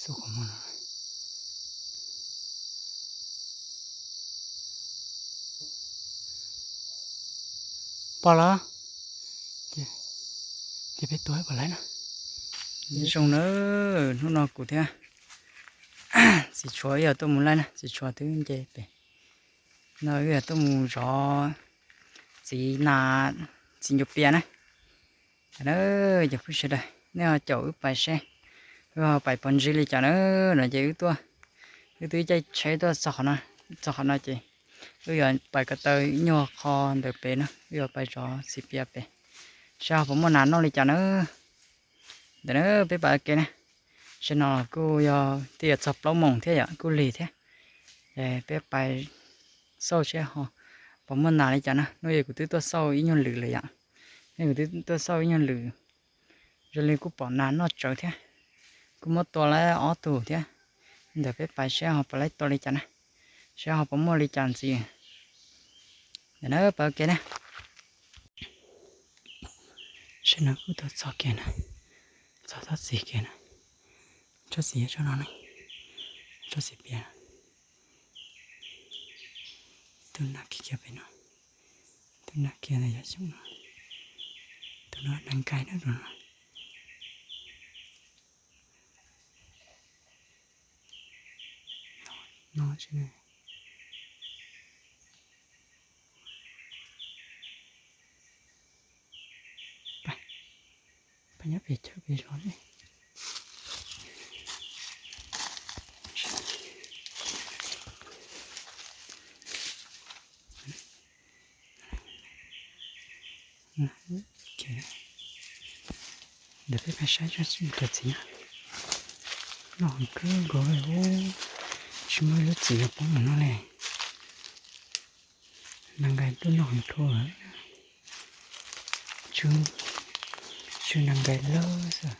Xub qhov muag no. Pom los? Ces peb tua pom lawm na. Nyob zoo na, hnub no kuv thiab txiv tshuav wb yog tuaj mus laij na, txiv tshuav twb nce pem no, wb yog tuaj mus zov txiv nas, txiv ncuav pias na. Na, cov phooj ywg sawv daws, nej ho caum wb pais seb wb ho pais pov ntsis li cas na. No ces wb tuaj, wb twb caij tsheb tuaj txog qhov no, txog qhov no ces wb yuav pais ko taw ib nyuag qho ntawm pem no, wb yuav pais zov txiv pias pem, seb ho puas muaj nas noj li cas na. Ntawm na peb pais ua ke na. Seb no kuj yog twb yuav txog plaub moos thiab yom, kuj lig thiab. Peb pais xauj seb ho puas muaj nas li cas na. Hnub no kuv twb tuaj xauj ib nyuag lwm lawm yom. Hnub no kuv twb tuaj xauj ib nyuag lwm, zoo li kuj pom nas noj tsawv thiab. Kuj muab tua lawm ob tug thiab. Ntawm peb pais seb ho puas laib tua li cas na, seb ho puas muaj li cas ntxiv. Ntawm na pais ua ke na. Seb no kuj tau txog kiag na, txog tsob txiv kiag na. Tsob txiv yog tsob no ne, tsob txiv pias. Tus nag kiag kiag pem no, tus nag kiag ntawm yog xyoob no, tus no nag nkais na tus no. No tsis Peb nyob pem chaw pem zov ne. Ntawm peb pais saib cov txiv na. Noj heev kawg nkaus li, tsis muaj ib lub txiv yuav poob mus no li. Nag nkais tuaj noj heev dhau lawm. Tsw, tsw nag nkais lawm xwb.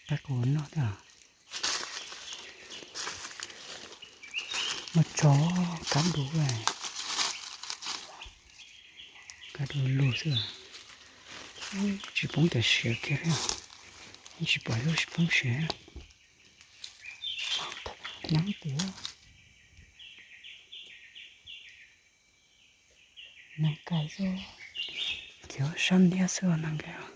Qab kuv noj thiab. Muaj tso, kab du, kab du lug xwb. Tsis poob cov siav kiag li, tsis pom lub tsis poob siav. Nab tias nag nkais xwb, khiav sab ntiab xwb nag nkais.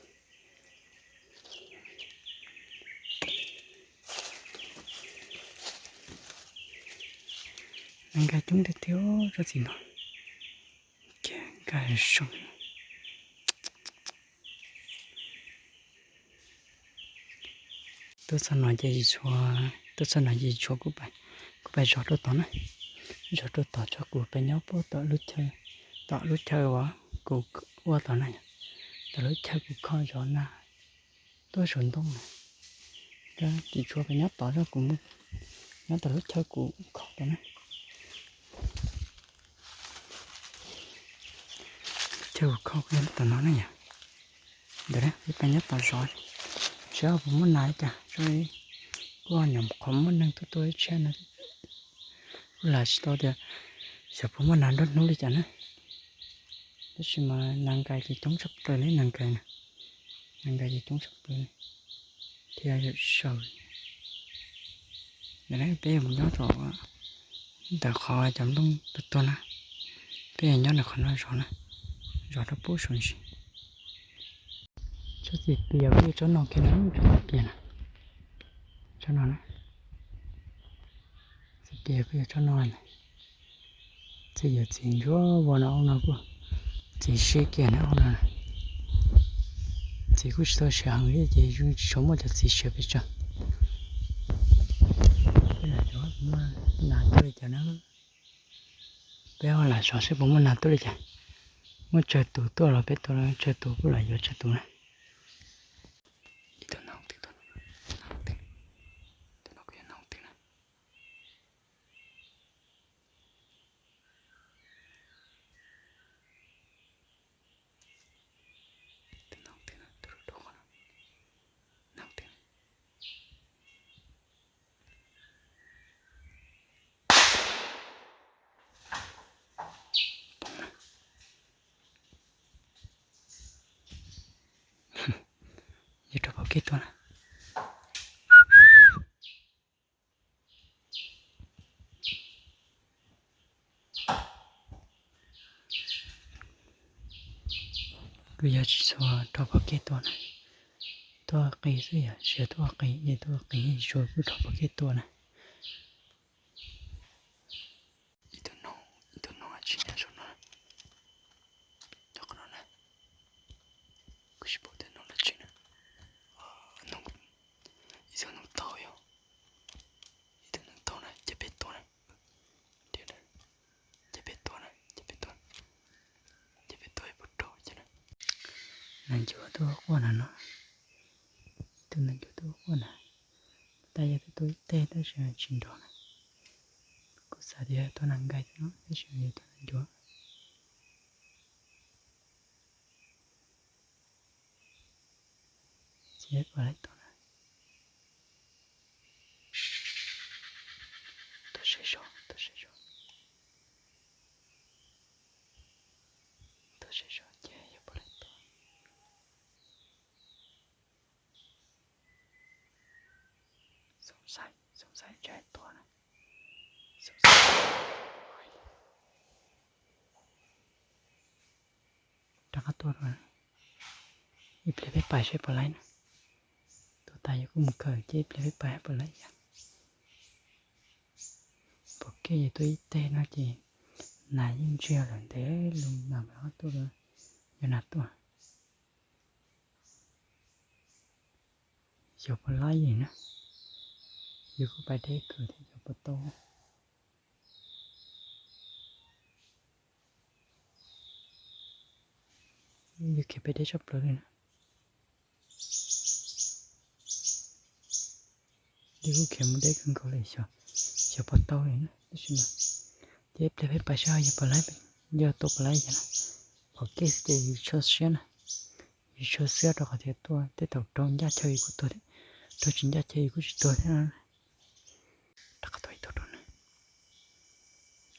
Nag nkais coob tiag tiag tsob txiv no. Nkais zoo. Tuaj txog no ces, tuaj txog no ces tshuav kuv pais zov rau tod na. Zov rau tod tso, kuv pais nyob puag tom lub chaw, tom lub chaw uas kuv ua tod na, tom lub chaw kuv kho zov na, tuaj saum ntoo na. Ces tshuav pais nyob tod, kuv nyob tom lub chaw kuv kho tod na. Chaw kuv kho kuv nyob tom no ne yom. Ntawm peb pais nyob tom zov, seb puas muaj nas li cas. Kuj nyuam qhuav muaj neeg tuaj tuaj ib tshab no, kuj lam tsis tau tias xyov puas muaj nas nruab hnub li cas na. Tab sis mas nas nkais ces coob tshaj plaws li, nas nkais na, nas nkais ces coob tshaj plaws li thiab yawm saws. Ntawm no peb yuav mus nyob rau ntawm qhov cov nplooj tuag tuag na, peb yuav nyob ntawm qhov no zov na, zov rau pub saum ntsis. Tsob txiv pias kuj yog tsob no kiag na, tsob txiv pias na, tsob no na. Txiv pias kuj yog tsob no na. Txiv yuav txiv ntsuab vos no, no kuj txiv siab kiag na no. Txiv kuj tsis tau siav heev li ces tsis tshua muaj cov txiv siav pes tsawg. Peb lam zov muaj nas tuaj li cas na. Peb ho lam zov seb puas muaj nas tuaj li cas. Muaj tsawg tus tuaj los peb tua tsawg tus, kuj lam yuav tsawg tus na. Ib tug no, tus no kuj yog no twg na. Tus no twg na, tus rau rau qhov no, no twg na. Kuj yog tsis txhob rho pom kev tua na. Tuaj qis xwb yom, tsis yog tuaj qis, yog tuaj qis tsuas kuj rho pom kev tua na. Ib tug noog, ib tug noog tsis nyob saum no, nyob qhov no na. Kuv tsis pom tus noog dab tsi na. Noog, ib tug noog taub yog, ib tug noog taub na, ces peb tua na. Ces peb tua na, ces peb tua, ces peb tua ib puas rau ces na. Nas ncuav tuaj quaj na no. Ib tug nas ncuav tuaj quaj na. Tab yog tuaj ib teg tab sis tsis nrov na. Kuv xav tias yog tuaj nas nkais no tab sis yog tuaj nas ncuav. Ces pom lawv tuaj na. Tuaj seb zog, tuaj seb zog. Tuaj seb zog ces yog pom lawv tuaj. Xoom xaim, xoom xaim ntshe tuaj na. Xoom xaim. Rov qab tuaj dua. Ib pliag peb pais seb puas laib na. Tuaj tas yus kuj mus kawm ces ib pliag peb pais puas laib yam. Pom kev yus tuaj ib teg no ces nas yeej ntsiag lawm ntev lus mas rov qab tuaj dua. Yog nas tuaj. Xyov puas laib na. Yus kuj pais deb kawg thiab xyov puas tau. Yus khiav pem deb tshaj plaws li na. Yus kuj khiav mus deb kawg nkaus li xyov, xyov puas tau li na tab sis mas ces ib pliag peb pais saib yog puas laib, yog tua puas laib yog na. Pom kev xwb ces yus tso siab na. Yus tso siab rau qhov tias tuaj tej thaum raug ncaj chaw yus kuj tuag thiab, raug tsis ncaj chaw yus kuj tsis tuag thiab. Rov qab tuaj ib tug rau na.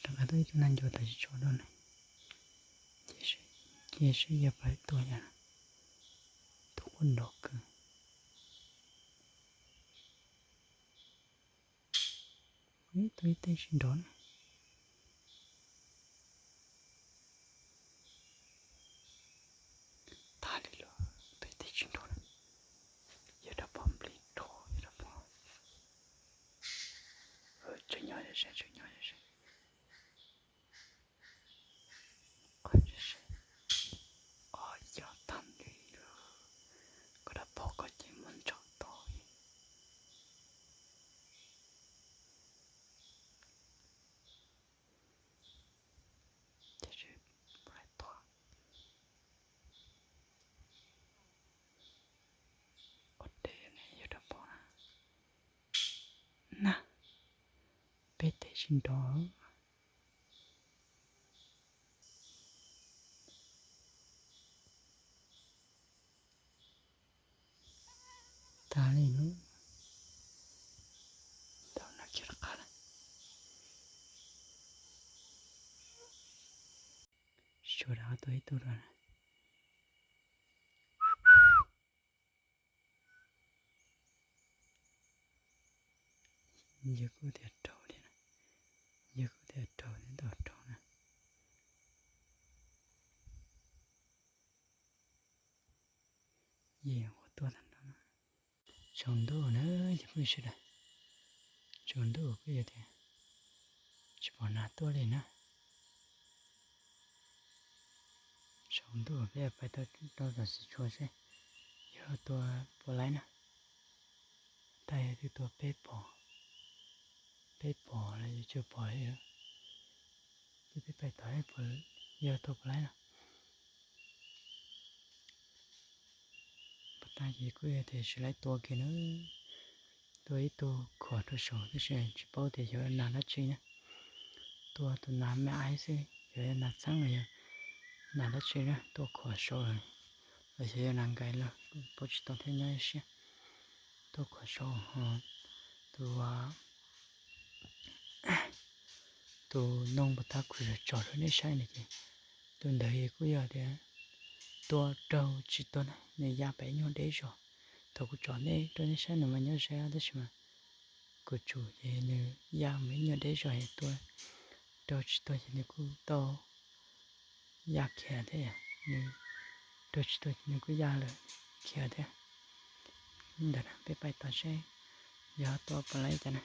Rov qab tuaj ib tug nas ncuav tawm tsis tso rau na. Cia seb yog pom ib tug yam, tus quaj nrov kawg. Ib tug ib teg tsis nrov na. Tag li los tus ib teg tsis nrov na. Yog rab phom nplij rho, yog rab phom. Tseem nyob, tseem nyob. Qhov tseem, o, yog tag li lawm. Koj rab phom koj ces muab ntsaum tau. Tab sis puas laib tuaj. Ua dej ne yog rab phom na. Na, peb teg tsis nrov. Tag li lawm. Tau no kiag rov qab lawm. Tsis tshua rov qab tuaj ib tug lawm na. Yawg kuj tias raug thiab na. Yawg kuj tias raug thiab, ntau raug na. Yeej ua tuaj tag nrho na. Tsaus ntuj na cov phooj ywg sawv daws. Tsaus ntuj kuj yog tias tsis pom nas tuaj li na. Tsaus ntuj peb pais rau tom Xim Tshuas seb yog tua puas laib na. Tab yog twb tua peb pom, peb pom los yog cuaj pom li. Ces peb pais tom yog tua puas laib no. Pas tas ces kuj yog tias tsis laib tua kiag na. Tua ib tug khuam rau saud tab sis tsis paub tias xyov nas dab tsi na. Tua tus nas me aiv xwb, xyov yog nas txheeb los yog nas dab tsi na, tua khuam saud lawm, los xyov yog nas nkais los paub tsis tau thiab nyob ib siab. Tua khuam saud ho tus, tus noog pas tas kuv tsom rau nej saib no ces tus ntawd kuj yog tias tua raug tsis tuag na, nws ya pem nyuag deb zog. Thaum kuv tsom nej rau nej saib nws mas nyob ze tab sis mas kuv tsum ces nws ya mus ib nyuag deb zog es tua raug tsis tuag ces nws kuj tau ya khiav thiab. Nws Rau tsis tau ces nws kuj ya lawm, khiav thiab. Ntawm no peb pais tom seb yog tua puas laib cas na.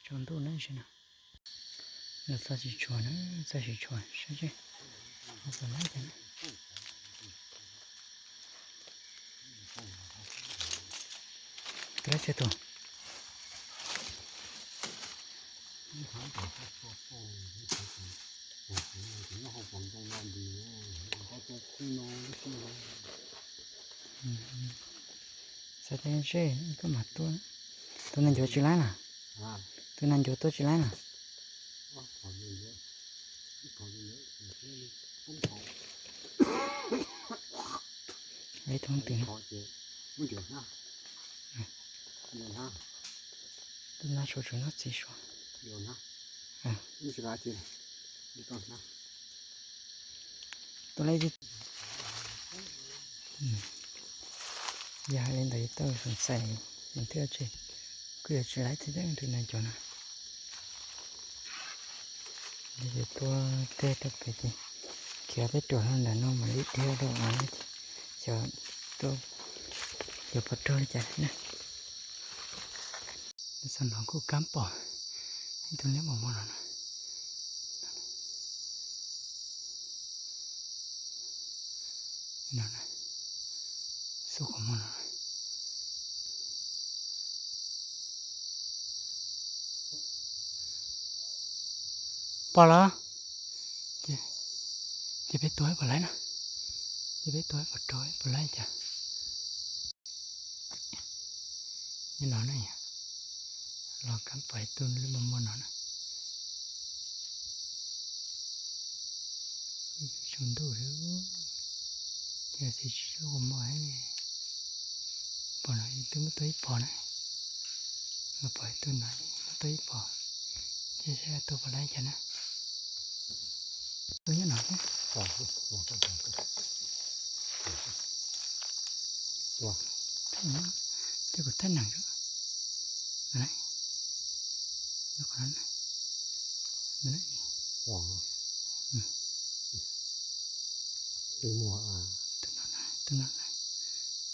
Tsaus ntuj na, sim no los txog tsis tshua na, txog tsis tshua saib seb ho puas laib cas na. Tus laib tsawg tus? Xav tias ntshe koj mam tua. Tus nas ncuav tsis laib na. Tus nas ncuav tua tsis laib na. Ib tug twm. Tus nas saum tseem nyob txiv suav. Tus laib yog hais li ntawd tau xav xais nws thiaj tsis, kuj yog tsis laib thiab tus nas ncuav no. Yog tua teg rau pem ces khiav peb ruam hlo ntawm no mam li dhia rau av ces xyov, xyov puas raug li cas na. Txog no kuj kab pom ib tug liab mos mos no na. No na, xub qhov muag no. Pom lawm. Ces peb tua puas laib na. Ces peb tua puas raug puas laib cas. Nyob no na, los kab pom ib tug liab mos mos no na. Tsaus ntuj li, ces txiv tsis ua mos. Pom no twb muab tua ib pob na. Los pom ib tug no muab tua ib pob. Ces saib tua puas laib cas na. Tua nyob no thiab. Ces kuv thab nees. Tus no,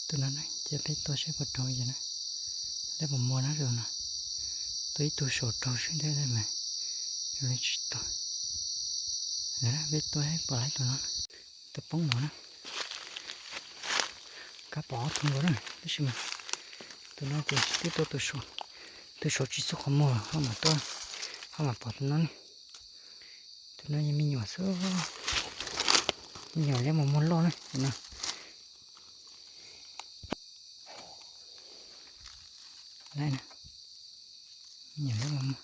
tus no ces peb tua saib puas raug yog na. Liab mos mos na, no tua ib tug saum raug xwb thiab mas zoo li tsis tua. Peb tua saib puas laib tus no. Tus poob no na, kab pom ob tug nkaus na, tab sis mas tus no ces twb tua tus saum, tus saum tsis xub qhov muag ho mam tua, ho mam pom tus no ne. Tus no yog me nyuam xwb, me nyuam liab mos mos loj na, tus no. Laib na, me nyuam liab mos mos.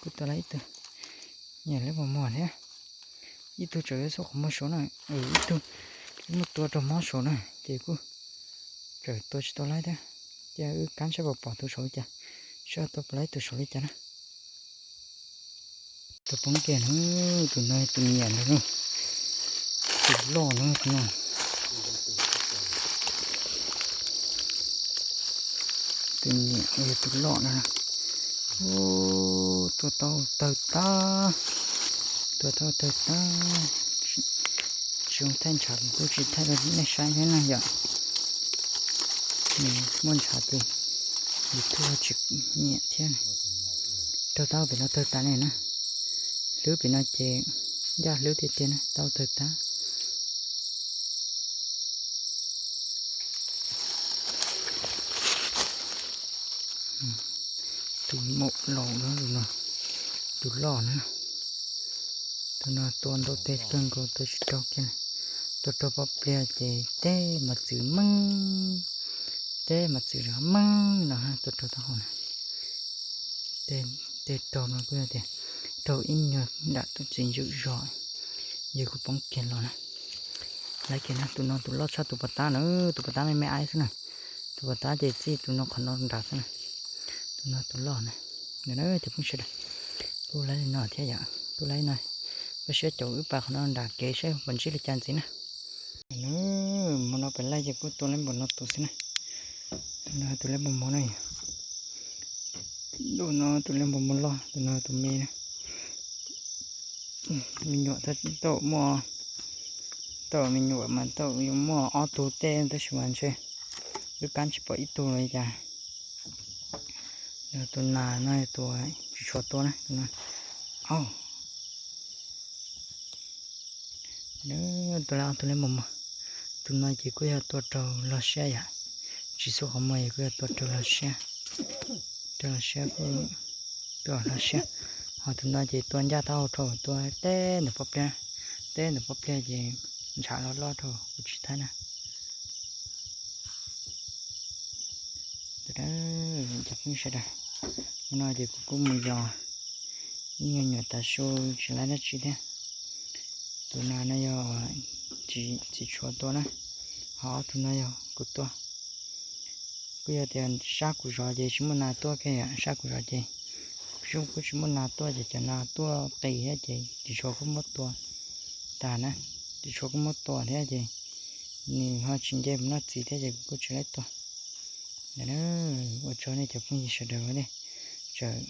Kuj tua lawm ib tug, me nyuam liab mos mos thiab. Ib tug tseem xub qhov muag saud na, ib tug muab tua raug mob saud na, ces kuj tseem tua tsis tau laib thiab. Ces wb kab saib puas pom tus saud cas, saib tua puas laib tus saud li cas na. Tus poob kiag na, tus no tus nyiam ntag, tus loj na tus no. Tus nyiam yog tus loj na. Ua, tua tau tawg tag, tua tau tawg tag. Tsis zoo thaij ntshav kuv kuj tsis thaij rau nej saib thiab na yom. Nws muaj ntshav ces YouTube tsis nyiam thiab. Raug tau pem no tawg tas ne na. Hlwb pem no ces ncaj hlwb tiag tiag na, tau tawg tas. Tus maum laus no, tus no, tus loj na. Tus no tua ntau teg kawg nkaus tua tsis raug kiag. Tua raug pob pliag ces teb mas txwm meej, teb mas txwm meej no, tua raug taub hau na. Tej raug no kuj yog tias raug ib nyuag nram tus txiv ntswm zos, yog kuj poob kiag los na. Laib kiag na, tus no tus loj tshaj tus pos tab na, tus pos tab me me aib xwb na. Tus pos tab ces txij tus no qhov no nrad xwb na. Tus no tus loj na. Ntawm na cov phooj sawv daws, kuj laib li no thiab yom, kuj laib no. Peb saib caum wb pas qhov no nram kev saib puas ntsib li cas ntxiv na. Hmo no pem laij ces kuj tua li npaum no tus xwb na. Tus no tus lej npog mos no, tus no tus lej npog mos loj, tus no tus me na. Me nyuam tau muaj, tau me nyuam mas tau yuav muaj ob tug tej tab sis mas ntshe lub kab tsis pom ib tug los li cas. Tus nas no tus tsis tshua tua na, tus no. Tus lej, tus lej npog mos, tus no ces kuj yog tua raug log siab yom. Tsis xub qhov muag es kuj yog tua raug log siab, raug log siab kuj tua log siab. Ho tus no ces tua ncaj taub hau dhau, tua teb ntawm pob pliag, teb ntawm pob pliag ces ntshav loj loj dhau kuv tsis thaij na. Cov phooj ywg sawv daws, hnub no ces kuv kuj mus yos ib nyuag nyuam tav su tsis laib dab tsi thiab. Tus nas no yog txiv tshuav tua na, ho ob tug no yog kuv tua. Kuj yog tias sab kuv zov ces tsis muaj nas tuaj kiag, sab kuv zov ces kuj tsis muaj nas tuaj ces cov nas tuaj qis thiab ces txiv tshuav kuj muab tua tag na, txiv tshuav kuj muab tua thiab ces nws ho tsis nce mus noj txiv thiab ces kuv kuj tsis laib tua. Ua tsaug nej cov phooj ywg sawv daws ne, txawm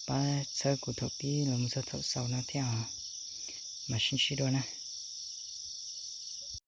pab txhawb kuv thaum pib los mus txog thaum xaus no thiab os, mam sib ntsib dua na.